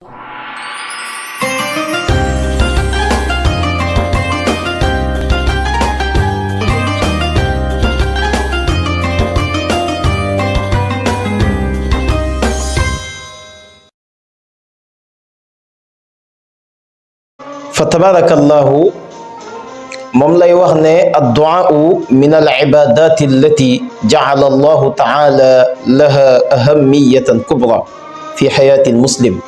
فتبارك الله مملي وهني الدعاء من العبادات التي جعل الله تعالى لها أهمية كبرى في حياة المسلم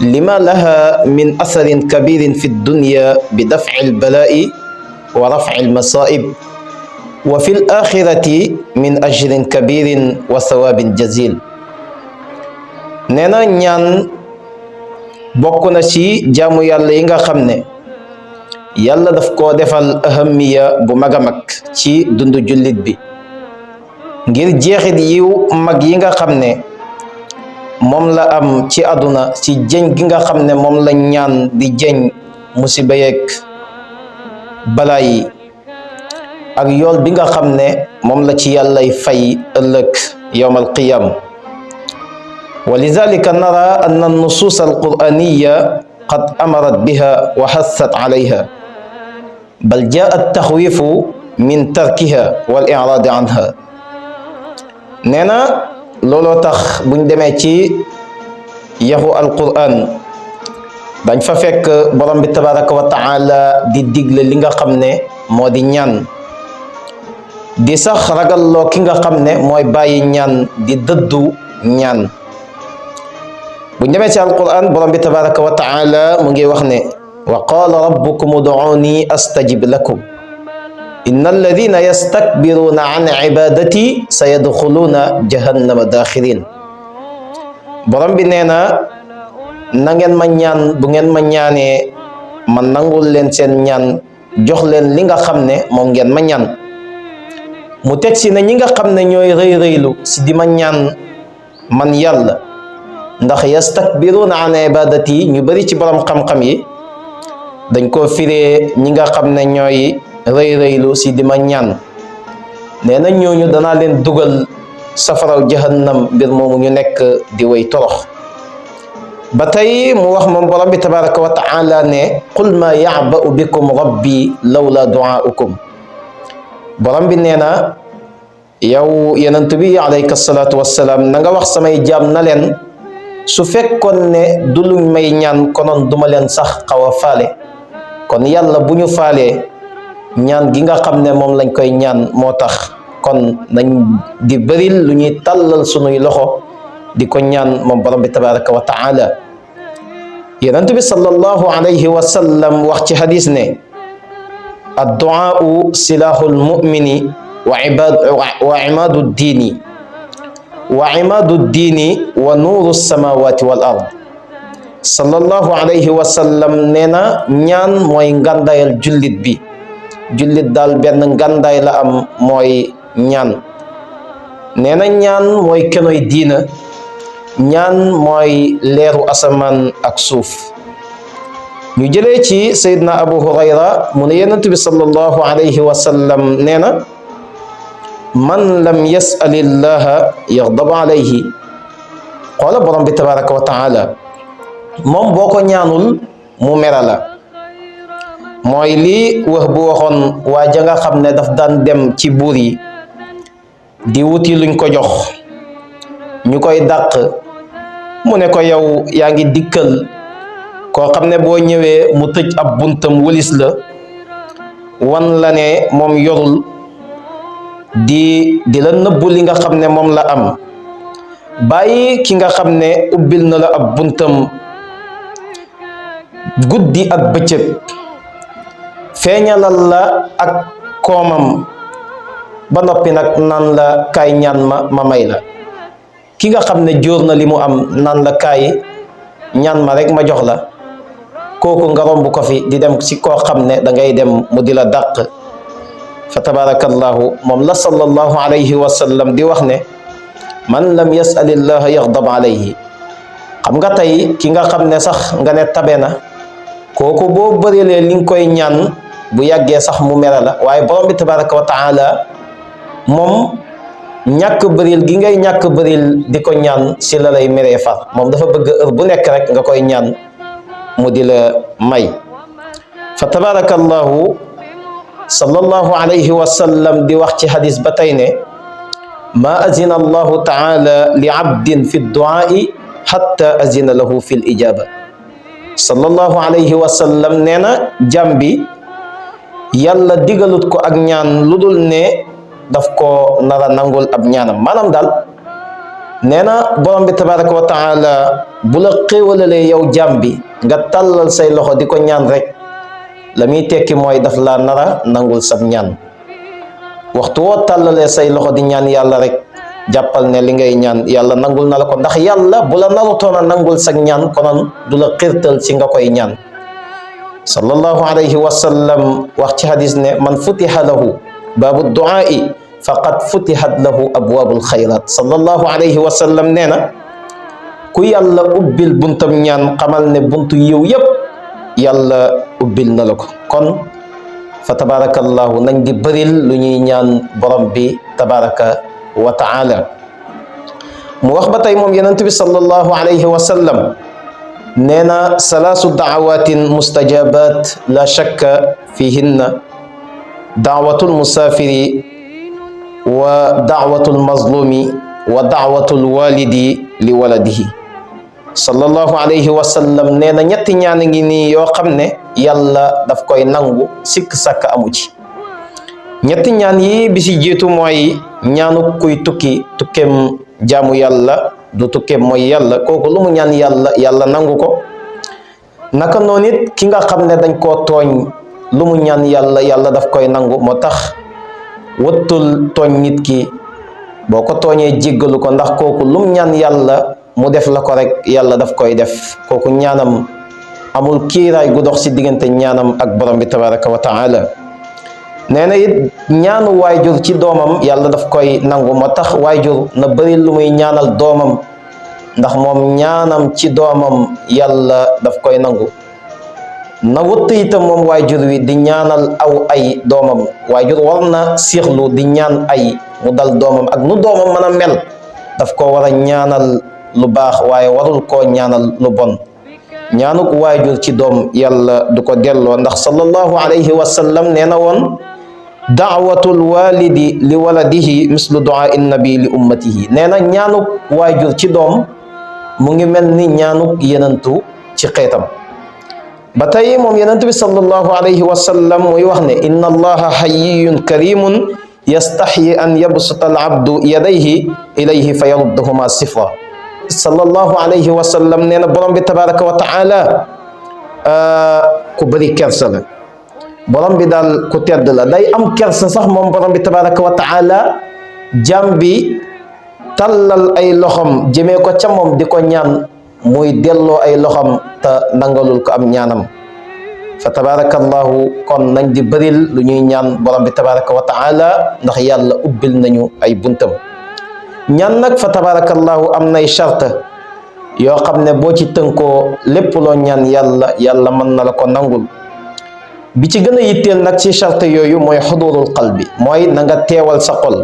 لما لها من أثر كبير في الدنيا بدفع البلاء ورفع المصائب وفي الآخرة من أجر كبير وثواب جزيل نينا ñaan bokk na ci jaamu yàlla yi nga xam ne yàlla daf koo defal ahamiya bu mag a mag ci dundu jullit bi ngir jeexit yiw mag yi nga xam ne moom la am ci àdduna ci jëñ gi nga xam ne moom la ñaan di jëñ musiba yeeg balaa yi ak yool bi nga xam ne moom la ci yàllay fay ëllëg yawmal qiyam ولذلك نرى أن النصوص القرآنية قد أمرت بها وحثت عليها بل جاء التخويف من تركها والإعراض عنها نينا لولو تخ بن دميتي يهو القرآن دنج فا فك بروم بي تبارك وتعالى دي ديغل ليغا خامني مودي ñaan di sax ragal lo ki nga xamne moy bayyi ñaan di deddu ñaan bu ñëmé ci alquran borom bi tabaraka wa taala mu ngi wax ne wa qala rabbukum ud'uni astajib lakum innal ladhina yastakbiruna an ibadati sayadkhuluna jahannama dakhirin borom bi neena na ngeen ma ñaan bu ngeen ma ñaané man nangul leen seen ñaan jox leen li nga xamne mom ngeen ma ñaan mu tek ci na ñi nga xamne ñoy reey reeylu ci di ma ñaan man yàlla ndax yastakbiruna an ibadati ñu bari ci borom xam-xam yi dañ ko firé ñi nga xam ne ñooy rëy rëylu si di ma ñaan nee na ñooñu danaa leen dugal safaraw jahannam mbir moomu ñu nekk di way torox ba tey mu wax moom borom bi tabaraka wa taala ne qul ma ya'ba'u bikum rabbi lawla du'aukum borom bi nee na yow yenent bi alayka salaatu wassalaam na nga wax samay jaam na leen su fekkoon ne du luñ may ñaan konoon duma leen sax xaw a faale kon yàlla bu ñu faalee ñaan gi nga xam ne moom lañ koy ñaan moo tax kon nañ di bëril lu ñuy tàllal sunuy loxo di ko ñaan moom borom bi tabaraka wa taala yonent bi sallallahu alayhi wa sallam wax ci hadis ne adduaau silahul mumini wa imaadu diini wa imaadu diini wa nuuru samawati wal ard sallallahu alayhi wa sallam nee na ñaan mooy ngàndaayal jullit bi jullit daal benn ngàndaay la am mooy ñaan nee na ñaan mooy kenoy diina ñaan mooy leeru asamaan ak suuf ñu jëlee ci Seydina Abu Hurayra mu ne Yonent bi sallallahu alayhi wa sallam nee na man lam yas'alillaha yaghdab alayhi xoola borom bi tabaraka wa taala moom boo ko ñaanul mu mera la mooy lii wax bu waxoon waa ja nga xam ne daf daan dem ci buur yi di wuti luñ ko jox ñu koy dàq mu ne ko yow yaa ngi dikkal koo xam ne boo ñëwee mu tëj ab buntam wëlis la wan la ne moom yorul di la nëbbu li nga xam ne moom la am bàyyi ki nga xam ne ubbil na la ab buntam guddi ak bëccëg feeñalal la ak koomam ba noppi nag naan la kaay ñaan ma may la ki nga xam ne jóor na li mu am naan la kaay ñaan ma rek ma jox la kooku nga romb ko fi di dem ci koo xam ne da ngay dem mu di la dàq fa tabarakallahu moom la sallallahu alayhi wa sallam di wax ne man lam yas'alillaha yaghdab alayhi xam nga tey ki nga xam ne sax nga ne tabe na kooku boo bëreelee li nga koy ñaan bu yàggee sax mu mere la waaye borom bi tabaraka wa taala moom ñàkk bëril gi ngay ñàkk bëril di ko ñaan si la lay meree far moom dafa bëgg heure bu nekk rek nga koy ñaan mu di la may. fa tabarakallahu sallallahu alayhi wa sallam di wax ci hadis ba tey ne ma azina allahu taala li abdin fi duaai hatta azina lahu fi l ijaba. sallallahu alayhi wa sallam nee na jàm bi yàlla digalut ko ak ñaan lu dul ne daf ko nara nangul ab ñaanam. maanaam daal nee na borom bi tabaraka wa taala bu la xéewalalee yow jàm bi nga tàllal say loxo di ko ñaan rek la muy tekki mooy daf la nara nangul sab ñaan. waxtu woo tàllalee say loxo di ñaan yàlla rek jàppal ne li ngay ñaan yàlla nangul na la ko, ndax yàlla bu la narutoon a nangul sag ñaan konoon du la xirtal ci nga koy ñaan. sallallahu alayhi wa sallam wax ci hadis ne man futiha lahu baabu duaai faqad futihat lahu abwaabul xayrat. sallallahu alayhi wa sallam nee na ku yàlla ubbil buntam ñaan xamal ne buntu yiw yépp yàlla ubbil na la ko. kon fa tabarakallahu nañ di bëril lu ñuy ñaan borom bi tabaraka wa taala. mu wax ba tey moom yonent bi sallallahu alayhi wa sallam nee na salaasu daawatin mustajabat la shakka fihinna daawatul musaafiri wa daawatul mazlumi wa daawatul walidi li waladihi. sallallahu alayhi wa sallam nee na ñetti ñaan ngi nii yoo xam ne yàlla daf koy nangu sikk sàkk amu ci. ñetti ñaan yi bi si jiitu mooy ñaanu kuy tukki tukkeem jaamu yàlla du tukkeem mooy yàlla, kooku lu mu ñaan yàlla yàlla nangu ko. naka noonu it ki nga xam ne dañ koo tooñ lu mu ñaan yàlla yàlla daf koy nangu. moo tax wëttul tooñ nit ki, boo ko tooñee jéggalu ko, ndax kooku lu mu ñaan yàlla mu def la ko rek yàlla daf koy def. kooku ñaanam amul kiiraay gu dox si diggante ñaanam ak borom bi tabaraka wa taala. nee na it ñaanu waajur ci doomam yàlla daf koy nangu. moo tax waajur na bëri lu muy ñaanal doomam, ndax moom ñaanam ci doomam yàlla daf koy nangu. na wëtt itam moom waajur wi di ñaanal aw ay doomam. waajur war na siixlu di ñaan ay mu dal doomam ak nu doomam mën a mel, daf ko war a ñaanal lu baax waaye warul koo ñaanal lu bon. ñaanuk waajur ci doom yàlla du ko delloo, ndax sallallahu alayhi wa sallam nee na woon daawatul walidi li waladihi mislu duaa nabi li ummatihi. nee na ñaanuk waajur ci doom mu ngi mel ni ñaanuk yenentu ci xeetam. ba tey moom yenentu bi sallallahu alayhi wa sallam muy wax ne inna allaha hayyun karimun yastaxyi an yabsuta al abdu yadayhi ilayhi fa yarudduhuma sifra. sallallahu alayhi wa sallam nee na borom bi tabaraka wa taala ku bëri kersa la. borom bi daal ku tedd la, day am kersa sax moom borom bi tabaraka wa taala jàmm bi tallal ay loxom jëmee ko ca moom di ko ñaan muy delloo ay loxom te nangalul ko am ñaanam. fa tabarakallahu kon nañ di bëril lu ñuy ñaan borom bi tabaraka wa taala, ndax yàlla ubbil nañu ay buntam. ñaan nag fa tabarakallahu am nay charte yoo xam ne boo ci tënkoo lépp loo ñaan yàlla yàlla mën na la ko nangul. bi ci gën a yitteel nag ci charte yooyu mooy xudurul qalbi, mooy na nga teewal sa xol.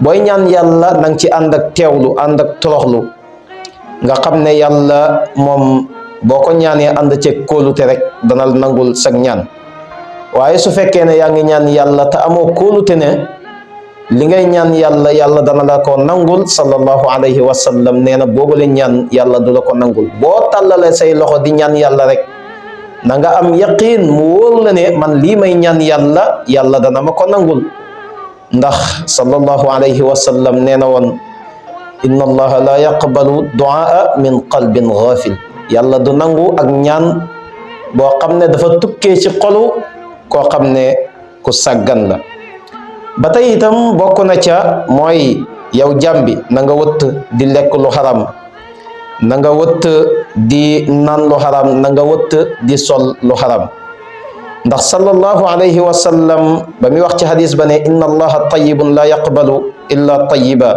booy ñaan yàlla na nga ci ànd ak teewlu, ànd ak toroxlu, nga xam ne yàlla moom boo ko ñaanee ànd ceeg kóolute rek dana nangul sag ñaan. waaye su fekkee ne yaa ngi ñaan yàlla te amoo kóolute ne li ngay ñaan yàlla yàlla dana la ko nangul, sallallahu alayhi wa sallam nee na boobu la ñaan yàlla du la ko nangul. boo tàllalee say loxo di ñaan yàlla rek na nga am yaqiin mu wóor la ne man lii may ñaan yàlla yàlla dana ma ko nangul, ndax sallallahu alayhi wa sallam nee na woon inna allaha la yaqbalu duaa min qalbin ghafil. yàlla du nangu ak ñaan boo xam ne dafa tukkee ci xolu koo xam ne ku sàggan la. ba tey itam bokk na ca mooy yow jàmbi na nga wëtt di lekk lu xaram, na nga wëtt di naan lu xaram, na nga wëtt di sol lu xaram, ndax sallallahu alayhi wa sallam ba muy wax ci hadis ba ne inna allaha tayyibun la yaqbalu illa tayyiba.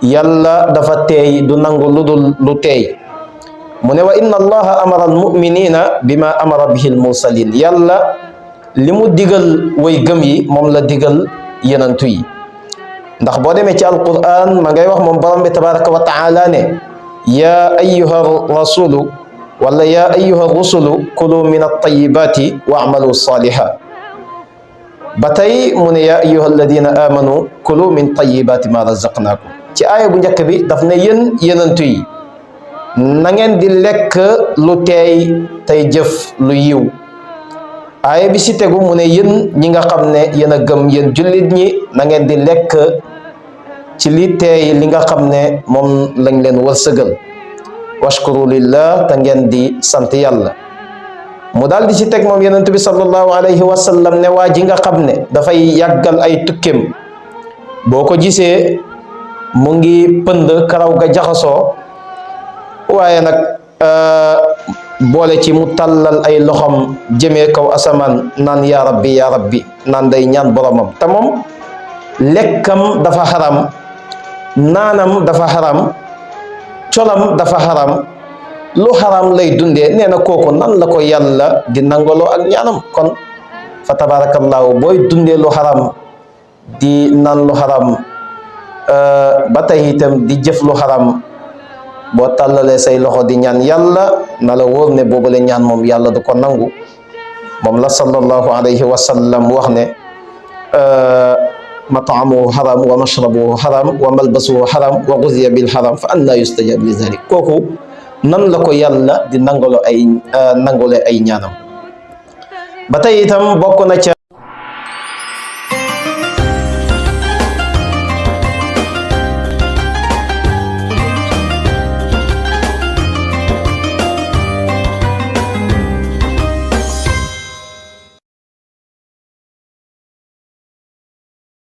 yàlla dafa teey du nangu lu dul lu teey. mu ne wa inna allaha amara almuminina bima amara bihi almursalin. yàlla li mu digal way gëm yi moom la digal yenantu yi. ndax boo demee ci alquran ma ngay wax moom borom bi tabaraka wa taala ne ya ayyuha rasulu wala ya ayyuha rusulu kulu min at-tayyibati wa'malu salihan ba tey mu ne ya ayyuha alladina amanu kulu min tayyibati ma razaqnakum ci aaya bu njëkk bi daf ne yéen yénantu yi na ngeen di lekk lu teey tey jëf lu yiw aaya bi si tegu mu ne yéen ñi nga xam ne yéen a gëm yéen jullit ñi na ngeen di lekk ci li teey li nga xam ne moom lañ leen wërsëgal washkuru lillah te ngeen di sant yàlla mu daal di ci teg moom yonent bi sallallahu alayhi wa sallam ne waa ji nga xam ne dafay yàggal ay tukkem boo ko gisee mu ngi pënd karaw ga jaxasoo waaye nag boole ci mu tàllal ay loxom jëmee kaw asamaan naan yaa rabbi naan day ñaan boromam te moom lekkam dafa xaram naanam dafa xaram colam dafa xaram lu xaram lay dundee nee na kooku nan la ko yàlla di nangaloo ak ñaanam kon fa tabarakallahu booy dundee lu xaram di naan lu xaram ba tey itam di jëf lu xaram boo tàllalee say loxo di ñaan yàlla na la wóor ne boobule ñaan moom yàlla du ko nangu moom la sallallahu alayhi wa sallam wax ne mat'amuhu haram wa mashrabuhu haram wa malbasuhu haram wa ghuziya bil haram fa anna yustajab li zalik kooku nan la ko yàlla di nangale ay ñaanam ba tey itam bokk na ca